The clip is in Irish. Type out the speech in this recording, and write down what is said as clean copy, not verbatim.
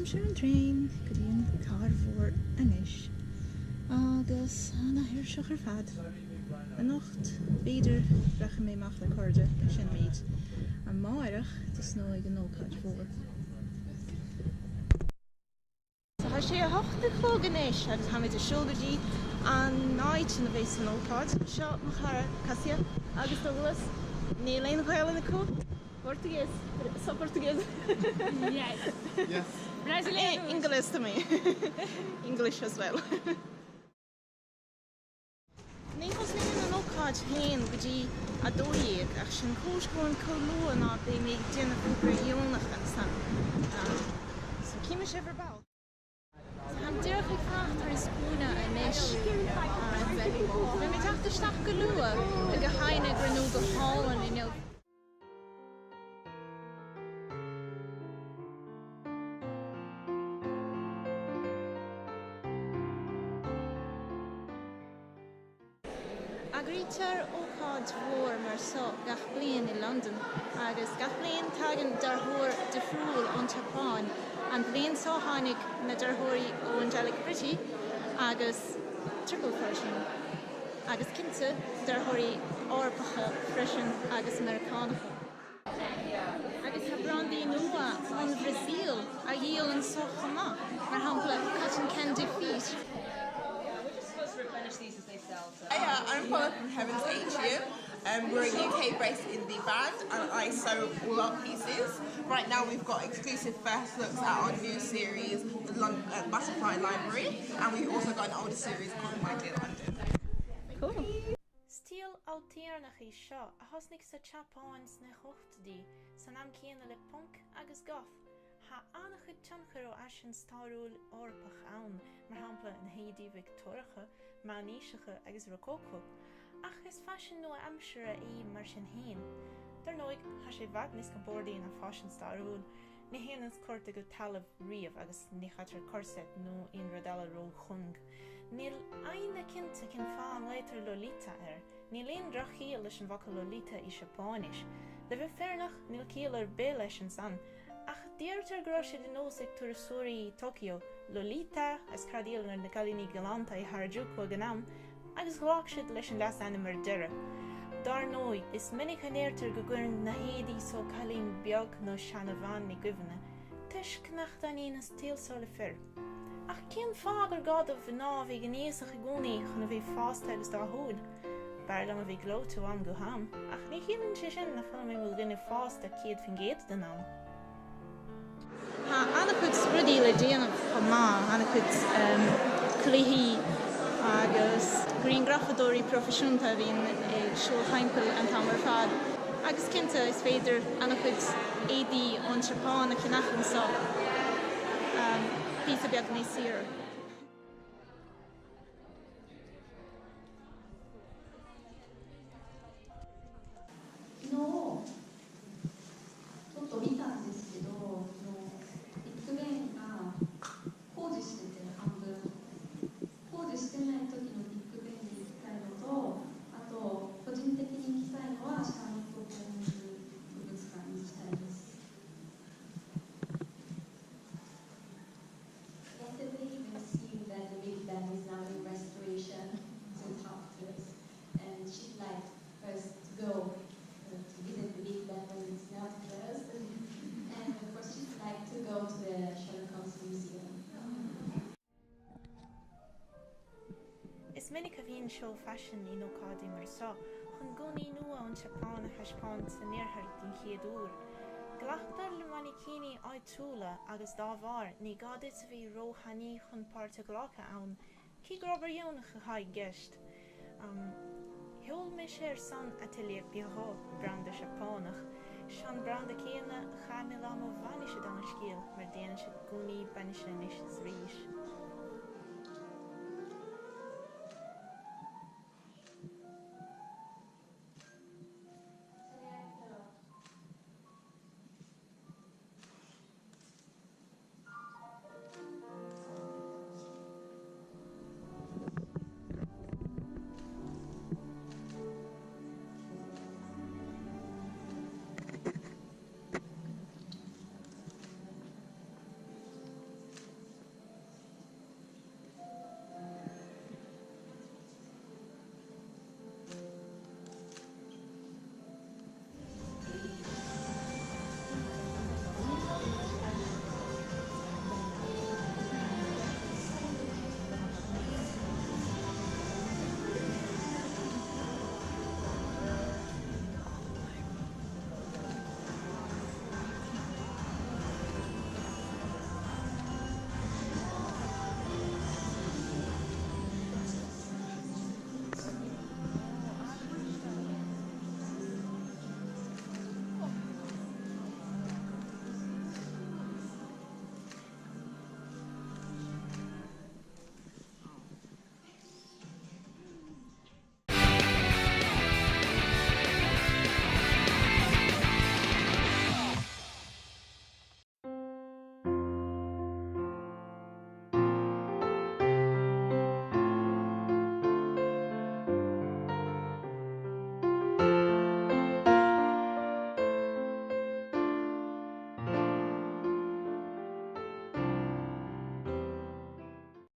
Táimse ar an traein go dtí an chathair mhór anois agus ana-thuirseach ar fad. Anocht, b'fhéidir, rachaidh mé amach le cairde, sin an méid. Amárach, tosnóidh an ócáid mhór. So tá sé 8 a chlog anois agus táimid ag siúl go dtí an áit ina bheas an ócáid. Seo mo chara Cassia agus Douglas. Níl aon Ghaelainn acu. Português. Só português. Yes. Yes. Brasileiro. Inglês também. English as well. Ní thosnaíonn an ócáid féin go dtí 12 ach sin cúis go bhfuilim chomh luath ná beidh mé ag déanamh obair dheonach ansan. So cífidh mé sibh ar ball. So táim díreach ag fanacht ar an scuaine anois. Beidh mé ag teacht isteach go luath le go haghaidh ag breathnú go hálainn inniu. Eagraítear ócáid mhór mar seo gach bliain i Londain agus gach bliain tagann dearthóir difriúil ón tSeapáin. An bhliain seo tháinig na dearthóirí ó Angelic Pretty agus Triple Fortune agus cinnte dearthóirí Eorpacha freisin agus Meiriceánacha. Agus tá brandaí nua ón Bhrasaíl á dhíol anseo chomh maith, mar shampla Cotton Candy Feet. Hiya, I'm Paula from Heavens Atrium. Um, we're a UK based indie band and I sew all our pieces. Right now we've got exclusive first looks at our new series, the Lon- uh, Butterfly Library, and we've also got an older series called My Dear London. Cool. Stíl ailtéarnach í seo a thosnaigh sa tSeapáin sna hochtóidí, san am céanna le punk agus goth. Tá an-chuid tionchar ó fhaisean stairiúil Eorpach ann, mar shampla na héadaí Victeoiriacha, Meánaoiseacha agus Rocócó. Ach is faisean nua-aimseartha é mar sin féin. Dar ndóigh, tá sé i bhfad níos compordaí ná faisean stairiúil. Ní théann an sciorta go talamh riamh agus ní chaitear corset nó aon rud eile ró-chúng. Níl éinne cinnte cén fáth a nglaotar Lolita air. Níl aon droch-chiall leis an bhfocal Lolita i Seapáinis. Le bheith fírinneach, níl ciall ar bith leis ansan. Ach deirtear go raibh sé de nós ag turasóirí Tokyo Lolita a screadaíl ar na cailíní galánta i Harajuku ag an am, agus ghlac siad leis an leasainm ar deireadh. Dar ndóigh, is minic a ndeirtear go gcuireann na héadaí so cailín beag nó seanabhean i gcuimhne, toisc nach dtaitníonn an stíl so le fir. Ach cén fáth gur gá do mhná a bheith gnéasach i gcónaí chun a bheith fásta agus dathúil? B'fhearr liom a bheith gleoite ó am go ham, ach ní chiallaíonn sé sin nach bhfuil mé i mo dhuine fásta 100% den am. Tá an-chuid rudaí le déanamh chomh maith, an-chuid cluichí agus grianghrafadóirí proifisiúnta a bhíonn ag siúl timpeall an t-am ar fad. Agus cinnte, is féidir an-chuid éadaí ón tSeapáin a cheannach anseo, píosa beag níos saoire. ちょっと見たんですけど、そのビッグベンが工事してて半分、工事してない時のビッグベンに行きたいのと、あと個人的に行きたいのはシャーロット・ホームズ美術館に行きたいです。 Yesterday we've seen that the Big Ben is now in restoration, so it's half closed. And she'd like first to go uh, to visit the Big Ben when it's not closed. And of course she'd like to go to the Sherlock Holmes Museum. Is minic a bhíonn seó faisin in ócáidí mar seo chun gúnaí nua ón tSeapáin a thaispeáint san iarthar den chéad uair. Glactar le mainicíní áitiúla agus dá bharr ní gá duit a bheith ró-thanaí chun páirt a ghlacadh ann, cé gur obair dheonach atá i gceist. Sheol mise ar son Atelier Pierrot, branda Seapánach. Seo an branda céanna a chaith mé lá mo bhainise dar an scéal, mar déanann siad gúnaí bainise anois is arís.